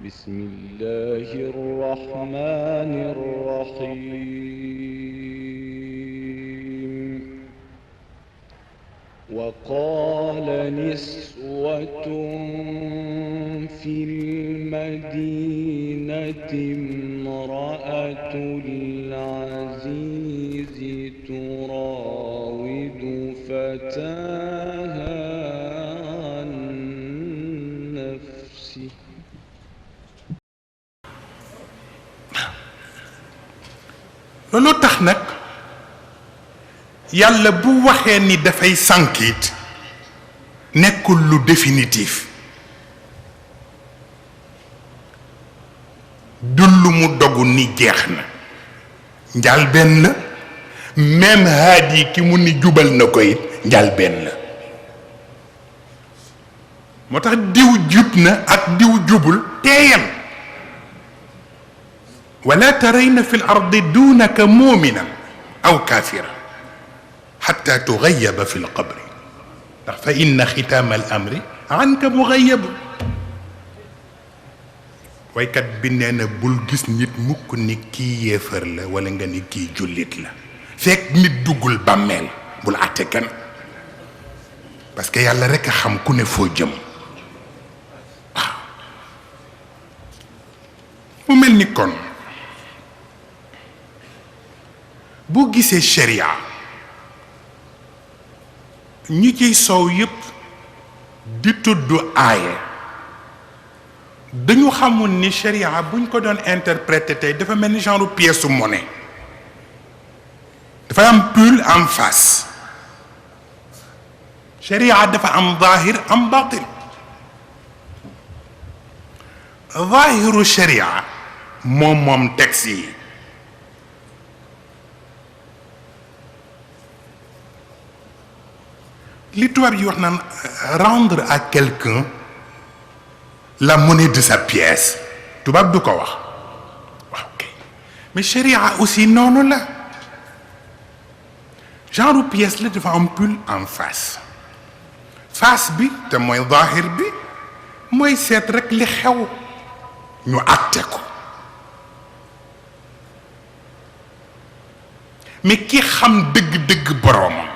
بسم الله الرحمن الرحيم وقال نسوة في المدينة امرأة العزيز تراود فتاها عن نفسه loolu tax nag yàlla bu waxee ni dafay sànkiit nekkul lu définitif du lu mu dogu ni jeex na njàlbeen la même haadi ki mu ni jubal na ko it njàlbeen la moo tax diw jub na ak diw jubul teeyal ولا ترين في الأرض دونك مؤمنا أو كافرا حتى تغيب في القبر فإن ختام الأمر عنك مغيب ويكات بنينا بول غيس نيت موك ني كي يفر لا ولا nga ni ki julit la fek nit dugul bammel bul atté kan parce que yalla rek xam ku ne fo jëm mu melni kon bu gisee sharia ñi ciy soow yépp di tudd aaye dañu xamul ni sharia buñ ko doon interpréter tey dafa mel ni genre pièce su monnaie dafa am pull en face sharia dafa am zahir am batin zahiru sharia moom texte yi li tubaab yi wax naan rendre à quelqu'un la monnaie de sa pièce tubaab du ko wax waaw kay mais sharia aussi noonu la genre pièce la dafa am pull en face face bi te mooy zahir bi mooy seet rek li xew ñu àtte ko mais ki xam dëgg-dëgg boroomam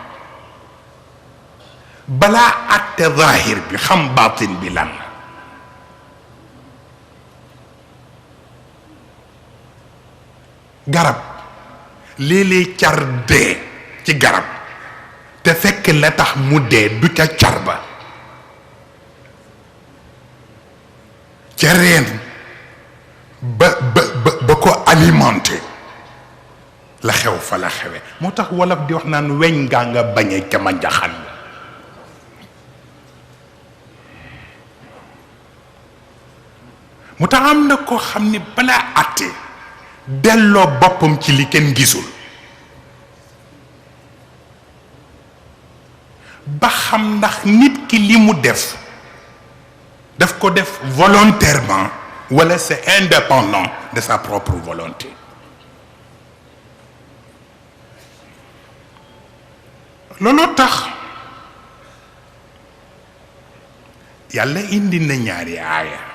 balaa àtte zahir bi xam baatin bi lan la garab léeg-léeg car dee ci garab te fekk la tax mu dee du ca car ba ca reen ba ko alimenté la xew fa la xewe moo tax wolof di wax naan weñ gaa nga bañe ca ma jaxan mu tax am na koo xam ni balaa àtte delloo boppam ci li kenn gisul ba xam ndax nit ki li mu daf ko def volontairement wala c'est indépendant de sa propre volonté looloo tax yàlla indi na ñaari aaya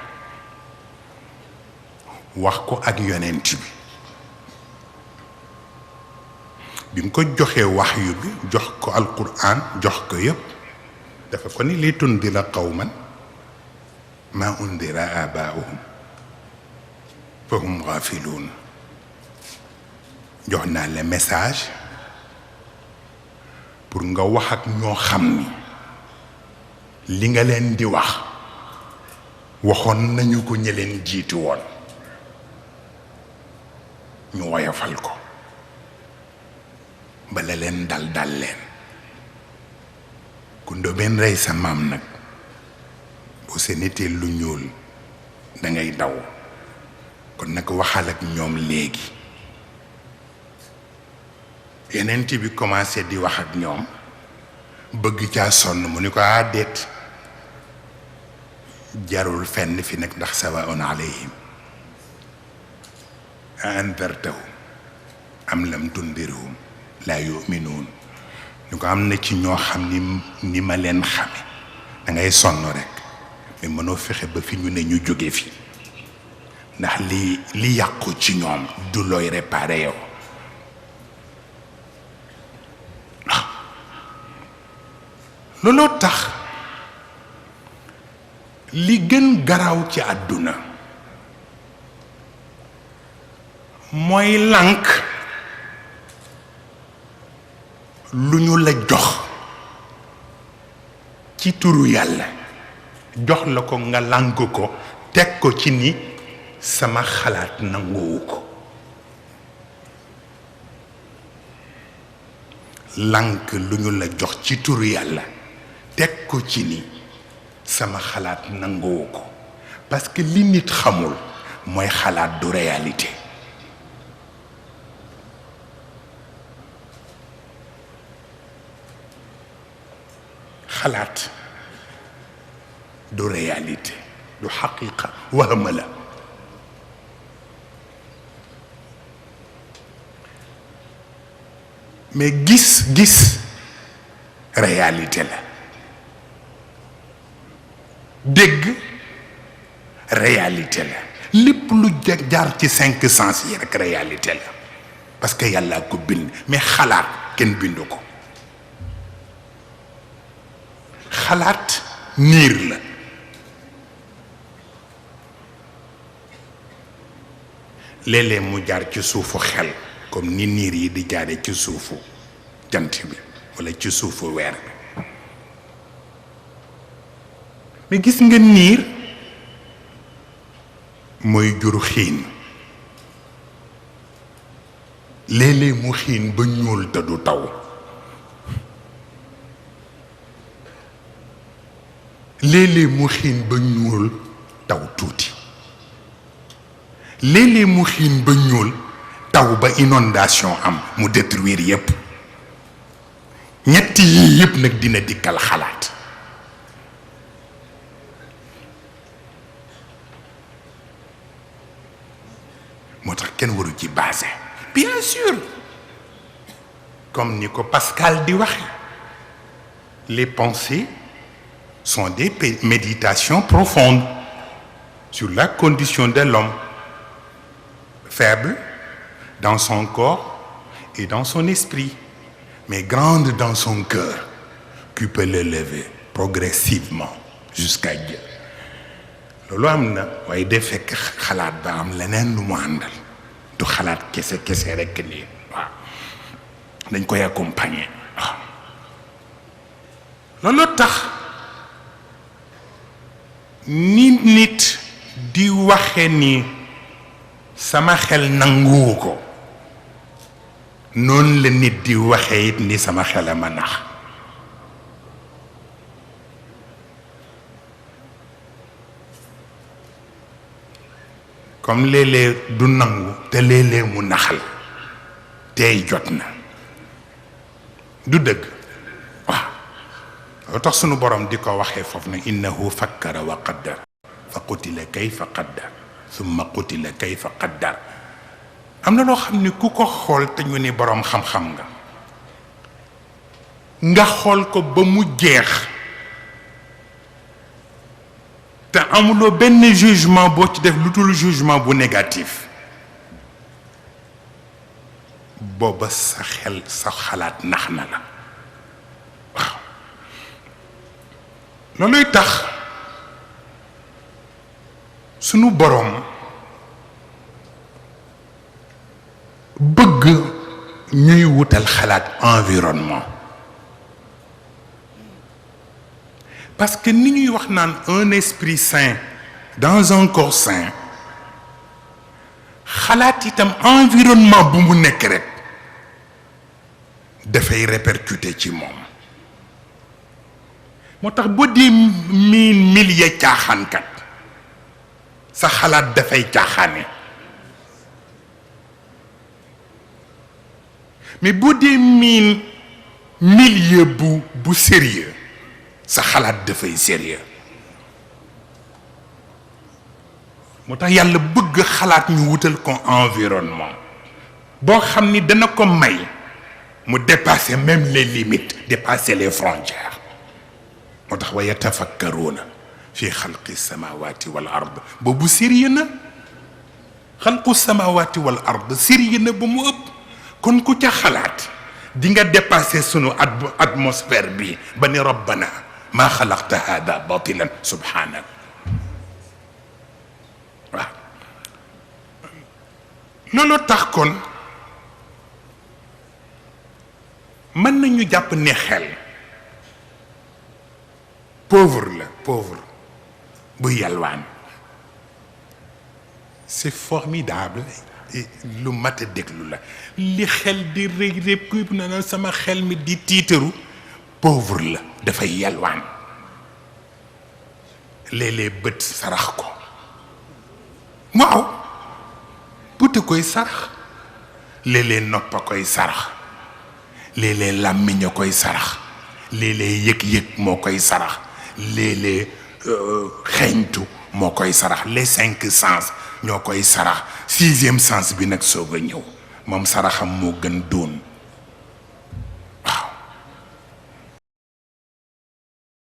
wax ko ak yonent bi mu ko joxee waxyu bi jox ko alquran jox ko yépp dafa ko ni li tundira qawman ma undira abaahum fa hum ghafiluun jox naa le message pour nga wax ak ñoo xam ni li nga leen di wax waxoon nañu ko ñi leen jiitu woon ñu woyofal ko bala leen dal leen ku ndóobeen rey sa maam nag boo seenitee lu ñuul dangay daw kon nag waxal ak ñoom léegi yeneen bi commencé di wax ak ñoom bëgg caa sonn mu ni ko déet jarul fenn fi nag ndax sawaun alayhim a andartahum am lam tundirhum la yuminuun ñu ko am na ci ñoo xam ni ma leen xame da ngay sonn rek mais mënoo fexe ba fi ñu ne ñu jóge fi ndax li yàqu ci ñoom du looy réparé yow waaw looloo tax li gën garaaw ci àdduna mooy lànk lu ñu la jox ci turu yàlla jox la ko nga lànk ko teg ko ci ni sama xalaat nanguwu ko lànk lu ñu la jox ci turu yàlla teg ko ci ni sama xalaat nanguwu ko parce que li nit xamul mooy xalaat du réalité xalaat du réalité du xaqiqa wahma la mais gis réalité la dégg réalité la lépp lu jaar ci 5 sens yi rek réalité la parce que yàlla ko bind mais xalaat kenn bindu ko xalaat niir la léeg-léeg mu jaar ci suufu xel comme ni niir yi di jaare ci suufu jant bi walla ci suufu weer bi mais gis nga niir mooy jur xiin léeg-léeg mu xiin ba ñuul te du taw léeg-léeg mu xiin ba ñuul taw tuuti léeg-léeg mu xiin ba ñuul taw ba inondation am mu détruire yépp ñetti yii yépp nag dina dikkal xalaat moo tax kenn waru ci basé bien sûr comme ni ko Pascal di waxe les pensées sont des méditations profondes sur la condition de l'homme faible dans son corps et dans son esprit mais grande dans son cœur qui peut l'élever progressivement jusqu'à Dieu loolu am na waaye day fekk xalaat ba am leneen lu mu àndal du xalaat kese rekk nii waaw dañ koy accompagner waaw loolu tax nit di waxe ni sama xel nanguwu ko noonu la nit di waxe it ni sama xel a ma nax comme léeg-léeg du nangu te léeg-léeg mu naxal tey jot na du dëgg waaw loo tax sunu borom di ko waxee foofu nag innahu fakkara wa qaddar fa qutila kayfa qaddar summa qutila kayfa qaddar am na loo xam ni ku ko xool te ñu ni borom xam-xam nga xool ko ba mu jeex te amuloo benn jugement boo ci def lu dul jugement bu négatif booba sa xel sa xalaat nax na la waaw looluy tax sunu boroom bëgg ñuy wutal xalaat environnement parce que ni ñuy wax naan un esprit sain dans un corps sain xalaat itam environnement bu mu nekk rek dafay répercuter ci moom moo tax boo dee miin milieu caaxaankat sa xalaat dafay caaxaane mais boo dee miin milieu bu sérieux sa xalaat dafay sérieux moo tax yàlla bëgg xalaat ñu wutal ko environnement boo xam ni dana ko may mu dépasser même les limites dépasser les frontières moo tax wa yatafakkaruuna fi xalqi samawati wal ard boobu sérieux na xalqu samawati wal ard sérieux na ba mu ëpp kon ku ca xalaat di nga dépasser sunu atmosphère bi ba ni rabbana maa xalaqta hada batilan subhanak waaw loolu tax kon mën nañu jàpp ne xel pauvre bu yalwaan c'est formidable lu mat a déglu la li xel di rëy rëy kuy na sama xel mi di tiitaru pauvre la dafay yalwaan léeg-léeg bët sarax ko waaw buti koy sarax léeg-léeg noppa koy sarax léeg-léeg làmmiñ a koy sarax léeg-léeg yëg-yëg moo koy sarax léeg-léeg xeeñtu moo koy sarax les 5 sens ñoo koy sarax 6e sens bi nag soog a ñëw moom saraxam moo gën doon